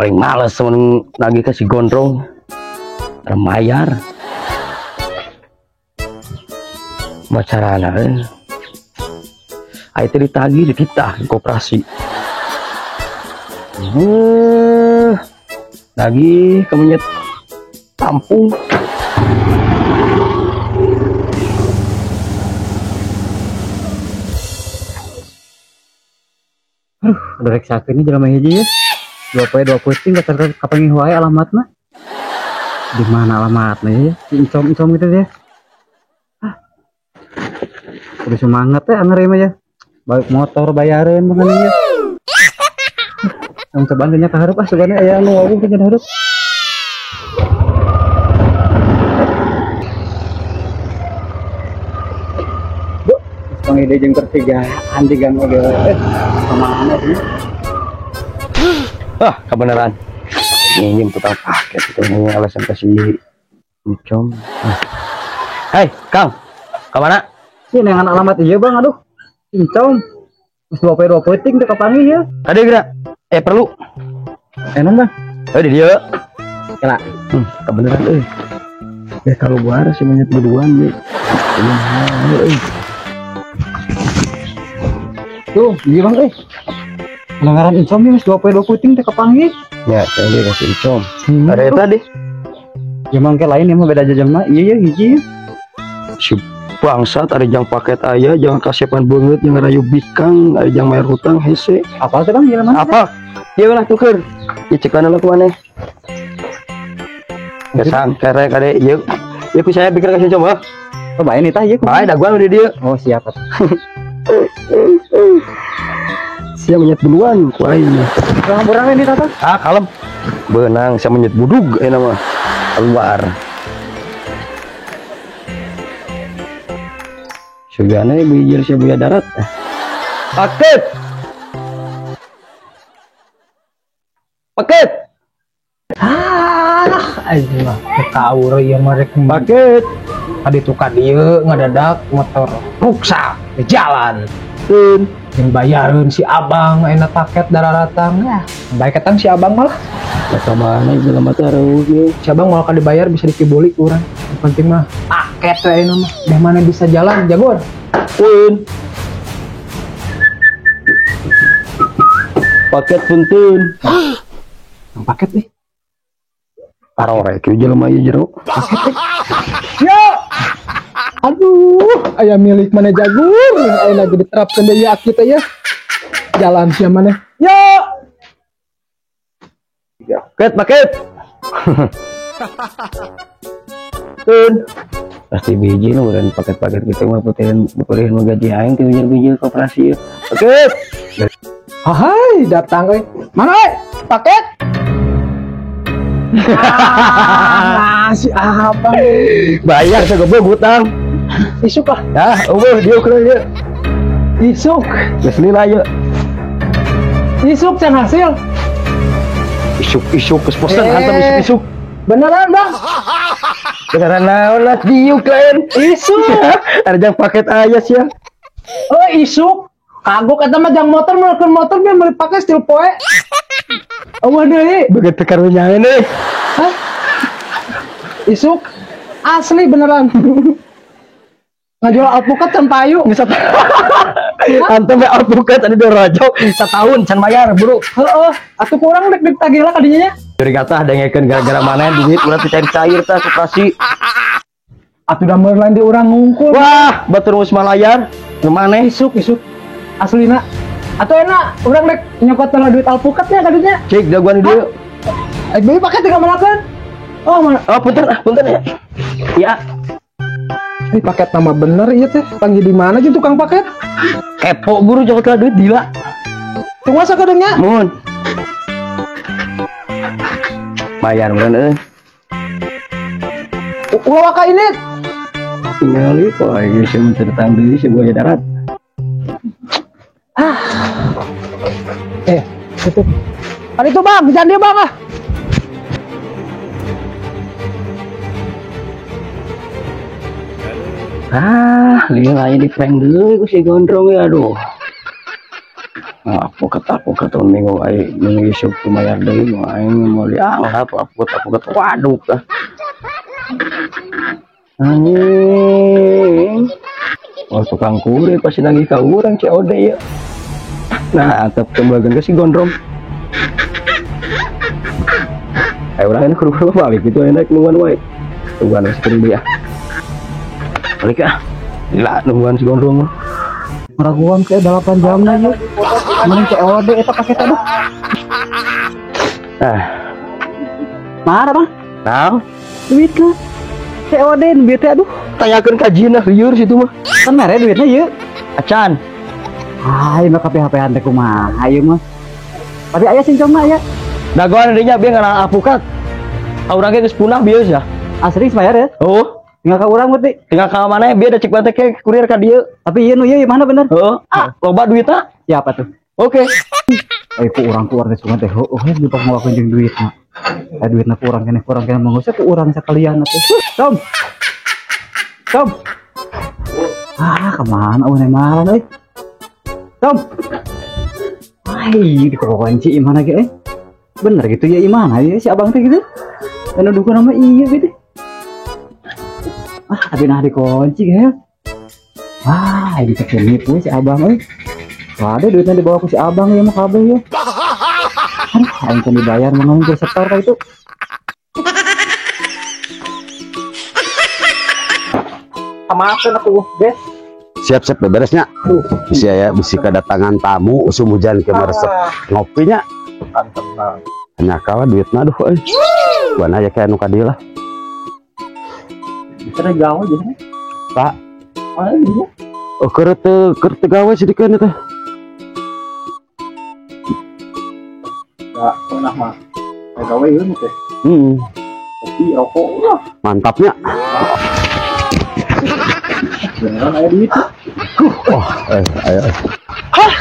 Paling males mun nagih ka si Gondrong. Remayar. Macarana euy. Aya teh ditagih dititah di koperasi. Nagih ka menyet tampung. Aduh, ada rek sakeun ini jelema hiji ya. 2 poe 2 peuting kata kapanggih wae alamatna. Di mana alamatna ya? Si encom-encom gitu ya. Ah. Udah semangat ya anger mah ya. Balik motor bayareun makanya ya. Yang cobaan nya ka hareup ah sugana aya anu wawuh nya hareup. Bu, panggil deui jeung pertigaan di gang oge. Kemana sih? Ah, kebenaran. Ini tukang paket itu ini alasan kasih encom. Ah. Hei, Kang. Ke mana? Sih nengan alamat ieu, Bang. Aduh. Encom. Geus 2 poe 2 peuting teh kapanggih ya. Tadi geura. Perlu. Non, Bang. Di dieu. Kela. Kebenaran euy. Kalau buar sih menyet berduaan euy. Euy. Tuh, iya Bang euy. Pelanggaran encom nih, 2 poe 2 peuting teh kapanggih. Ya, saya dia kasih encom. Ada eta deh. Ya mangke lain ya mah beda jajan mah. Iya ya hiji. Si bangsat ada jang paket aya, jangan kasepan beungeut, jeung rayu bikang, ada jang bayar hutang hese. Apa teh Bang? Ieu mah? Apa? Ieu lah tuker. Ieu cekan lah ku maneh. Kesang kare kade ieu. Ieu ku saya pikir kasih encom ah. Oh, bae nih tah ieu. Bae daguan di dieu. Oh, siap. Sia menyet duluan ku aing. Kurang-kurang ini tata. Ah, kalem. Benang sia menyet budug ayeuna mah. Keluar. Sugana bijil sia buaya darat. Paket. Paket. Ah, aing mah kaur ieu mah rek paket. Adi tukar dieu ngadadak motor ruksak di jalan. Tun. Yang bayarin si abang enak paket darah-ratang ya. Baik ketang si abang malah. Kata mana jelema teh reuh ieu. Si abang malah dibayar bisa dikibuli ku urang. Yang penting mah paket we ayeuna mah. Deh mana bisa jalan jagoan. Tun. Paket punten. Yang paket nih. Arorek ieu jelema ieu jero. Paket. Yo. Aduh, aya milik mana jagur, aya lagi diterapkan deui aki teh ya. Jalan sia maneh. Yo. Paket, paket. Tun. Pasti biji nu urang paket-paket gitu mah putihan putihan mah gaji aing ti bijil-bijil koperasi. Paket. Hai, datang euy. Mana euy? Paket. Ah, si abang. Bayar segoblok hutang. Isuk lah. Ya, eueuh dieu keur ieu. Isuk. Geus lila ieu. Isuk can hasil. Isuk-isuk geus bosen hantam isuk-isuk. Beneran, Bang? Beneran naon lah diuk lain. Isuk. Ada jang paket aya sia. Oh, isuk. Kagok eta mah jang motor meulkeun motor biar meuli paket still poe. Eueuh deui. Begitu karunya euy. Hah? Isuk asli beneran. Ngajual alpukat can payu. Antum we alpukat anu dorojok satahun can bayar, bro. Heeh, atuh kurang rek ditagih lah kadinya nya. Curiga tah dengekeun gara-gara maneh duit urang teh cair-cair tah koperasi. Atuh da meureuh lain di urang ngungkul. Wah, batur geus malayar. Nu maneh isuk isuk. Aslina. Atuh enak, urang rek nyokot lah duit alpukatnya kadinya. Cik jagoan di dieu. Beli paket tinggal manakeun. Oh, mana? Oh, punten ah, punten ya. Ya. Ini paket nama bener iya teh. Panggil di mana jeung tukang paket? Kepo guru cokot lah duit gila. Tunggu asa kadangnya. Mun. Bayar meureun euy. Ulah waka ini. Tinggal ieu poe geus mun teu datang deui si buaya darat. Ah. Tutup. Kan itu Bang, jangan dia Bang ah. Ah, dia lain di prank dulu, ku si Gondrong ya, aduh. Alpukat minggu aing minggu isuk dibayar deui mah aing mau dianggap alpukat waduh ah. Anjing. Oh tukang kurir pasti nagih ka urang COD ya. Nah, atap tembagan ke si gondrong. Ayo urang ini kudu balik gitu enak nungguan wae. Tungguan si kudu ya. Balik ah. Gila nungguan si gondrong. Meraguan ke 8 jam lagi. Mending COD eta paket aduh. Ah. Mana, Bang? Naon? Duit lah. COD duit teh aduh. Tanyakeun ka jinah lieur situ mah. Kan mere duitnya ieu. Acan. Ah, ieu mah KPHP-an teh kumaha ieu mah. Tapi aya sincong mah aya. Dagoan dinya bieu ngana alpukat. Urang ge geus punah bieu sia. Asli bayar ya? Oh. Tinggal ka urang berarti. Tinggal ka mana bieu da cek bate ke kurir ka dieu. Tapi ieu nu ieu mana bener? Heeh. Ah, loba duitna. Siapa tuh? Oke. Ku urang ku urang teh sugan teh heueuh dipak ngelakuin jeung duitna. Duitna kurang keneh mah geus ku urang sakalian atuh. Tom. Tom. Ah, kemana eueuh malan euy? Tom. Ai, dikunci imana ge euy? Bener gitu ya imana ya si abang teh gitu. Anu dukun nama iya gitu. Ah, tapi nah dikunci ya. Wah, ini kenipu si abang euy. Waduh, duitnya dibawa ke si abang ya mah kabeh ya. Aduh, aing can dibayar mah ngomong setor ka itu. Samakeun atuh, Bes. Siap-siap beberesnya. Bisi aya bisi kedatangan tamu usum hujan ke meresep ngopinya. Mantep nah. Hanya kawa duitna aduh euy. Buan aya kayak anu ka dieu lah. Bisa gawe jadi. Pak. Mana dia? Oh, keur teu gawe sidikeun teh. Ya, pernah mah. Gawe ieu teh. Heeh. Kopi, rokok lah. Mantapnya. Beneran aya duit. Oh, ayo. Hah?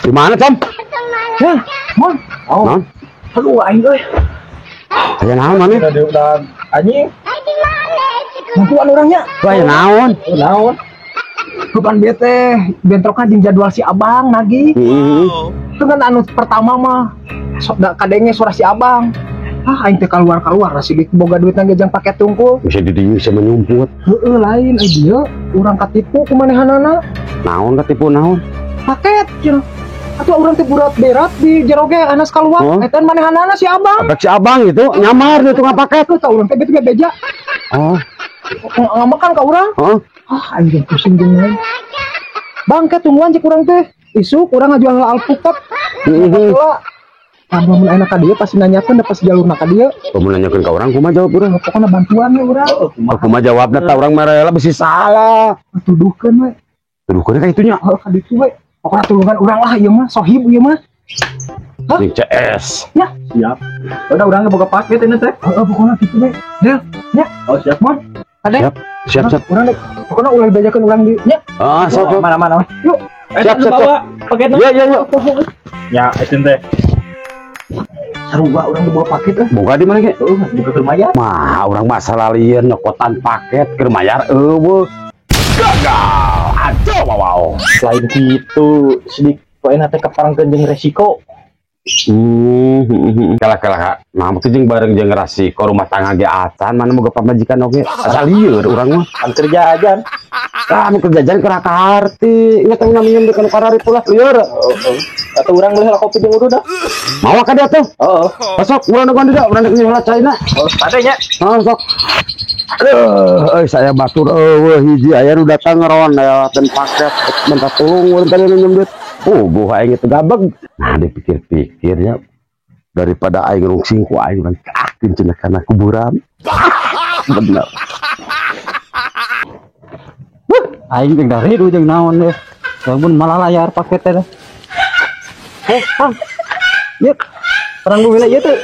Di mana, Tom? Ya, Mon. Oh. Aduh, aing euy. Aya naon maneh? Udah anjing. Bantuan orangnya. Wah, aya naon? Naon? Bukan bieu teh bentrokan jeung jadwal si abang nagih. Heeh. Itu kan anu pertama mah sok da kadenge suara si abang. Ah, aing teh keluar-keluar rasi boga duitna ge jang paket tungkul. Bisa di dieu bisa menyumput. Heeh, lain euy dieu urang katipu ku manehanana. Naon katipu naon? Paket cenah. Atuh urang teh berat di jero ge anas kaluar. Oh. Eta manehanana si abang. Abang si abang gitu nyamar di tukang paket. Tuh urang teh betu beja. Oh. Ngamakan ka urang. Heeh. Ah, aing pusing jeung lain. Bangke tungguan cek urang teh. Isuk urang ngajual alpukat. Heeh. Nah, mun enak ka dieu pasti nanyakeun da pas jalurna ka dieu. Mun nanyakeun ka urang kumaha jawab urang? Pokona bantuan we urang. Kumaha jawabna ta urang mah rela bisi salah. Tuduhkeun we. Tuduhkeun ka itunya. Heuh ka ditu we. Pokona tulungan urang lah ieu mah, sohib ieu mah. Hah? Jeung CS. Ya, siap. Udah urang boga paket ini teh. Heeh, pokona kitu we. Del, ya. Oh, siap, Mon. Ade. Siap, siap, siap. Urang dek. Pokona ulah dibejakeun urang di nya. Ah, siap. Mana-mana. Yuk. Siap, siap. Bawa paketna. Ya, ya, ya. Ya, itu teh. Sarua urang dibawa paket euy. Boga di mana ge? Heuh, di keur mayar. Mah, urang masalah lieur nyokotan paket keur mayar eueuh. Gagal. Aduh, wow. Lain gitu, sedikit poe teh kaparangkeun jeung resiko. Kalah-kalah. Nah, mungkin jeung bareng jeung resiko rumah tangga ge acan mana boga pamajikan oge. Asal lieur urang mah. Kan kerja ajan. Ah, mun kerja ajan keur kaharti. Ingat teh minjem di kanu kararitu lah lieur. Atuh urang meuli heula kopi jeung udu dah. Mawa ka dieu tuh? Heeh. Sok urang dagoan dieu, urang deuk heula caina. Oh, tade nya. Heeh, sok. Aduh, euy saya batur eueuh hiji aya nu datang ngeron lewatan paket minta tulung urang tadi minjem duit. Oh, gua aing itu gabeg. Nah, dipikir-pikir ya daripada aing rungsing ku aing urang kakeun cenah kana kuburan. Bener. Aing jeung dari jeung naon deh. Lamun malah layar paket teh. Eh, Kang. Ieu perang bumi ieu teh.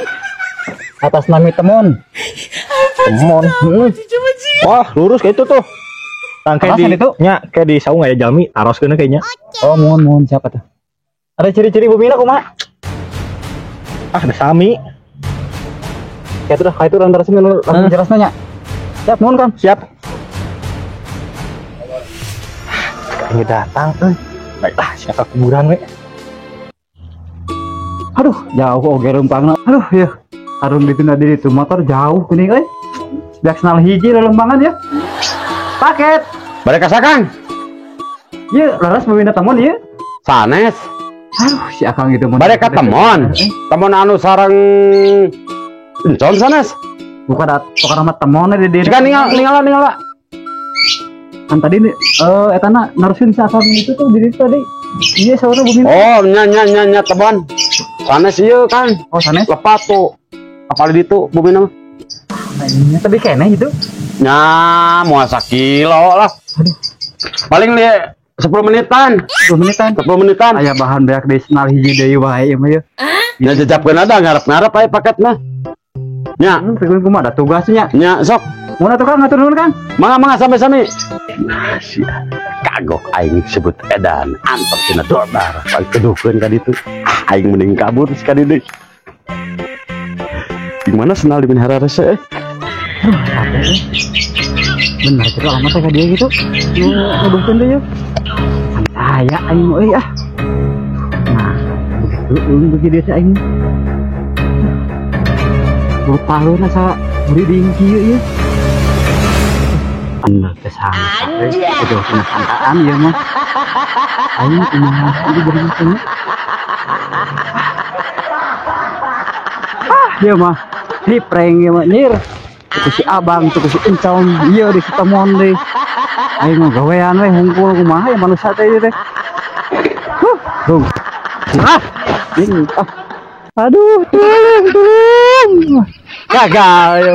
Atas nami temon. Temon. Heeh. Wah, lurus kayak itu tuh. Tangkai di itu? Nya, kayak di saung aya jalmi taroskeun kayaknya. Oh, mohon siapa tuh? Ada ciri-ciri bumina kumaha? Ah, ada sami. Kayak itu dah, kayak itu urang taroskeun langsung jelas nanya. Siap, mohon Kang. Siap. Kayaknya datang euy. Baiklah, siapa kuburan we. Aduh, jauh oge lempangna. Aduh, ya. Tarung ditunda di ditu motor jauh geuning euy. Beak senal hiji lelembangan ya. Paket. Bade ka Kang. Ieu leres bumina temon ieu. Sanes. Aduh, si Akang itu mun. Bade ka temon. Temon anu sareng Encom sanes. Bukan dat pokokna mah temon di dieu. Jika ningal ningal ningal. Kan tadi eta na narusin si Akang itu tuh di ditu tadi. Iya saurna bumina. Oh, nya nya nya nya temon. Sanes ieu Kang. Oh, sanes. Lepat tuh. Apalagi ditu bumina mah. Nah, tapi keneh gitu. Nya moal sakilo lah. Aduh. Paling lieu 10 menitan. 10 menitan. 10 menitan. Aya bahan beak di senal hiji deui wae ieu mah yeuh. Nya jejapkeun ada ngarep-ngarep aya paketna. Nya, pikeun kumaha da tugasnya. Nya sok. Mun atuh Kang hatur nuhun Kang. Mangga mangga sami-sami. Nah, sia. Kagok aing sebut edan antep tina dolar. Pangkeduhkeun ka ditu. Ah, aing mending kabur sekali deui. Gimana senal di minhara rese? Aduh, capek. Bener gitu alamatnya ka dia gitu. Nuduhkeun deui yeuh. Aya aing euy ah. Nah, begitu euy bagi dia si aing. Lupa lu asa muriding kieu ieu. Bener teh sangka euy. Kudu kena sangkaan ieu mah. Aing kumaha ieu jadi macam. Ah, ieu mah di prank ieu mah nyir. Tuh si abang, tuh si encom, ieu di si temon deui. Aing mah gawean we hungkul kumaha ya manusia teh ieu teh. Huh, dong. Ah, ding. Ah. Aduh, tolong, tolong. Gagal ya.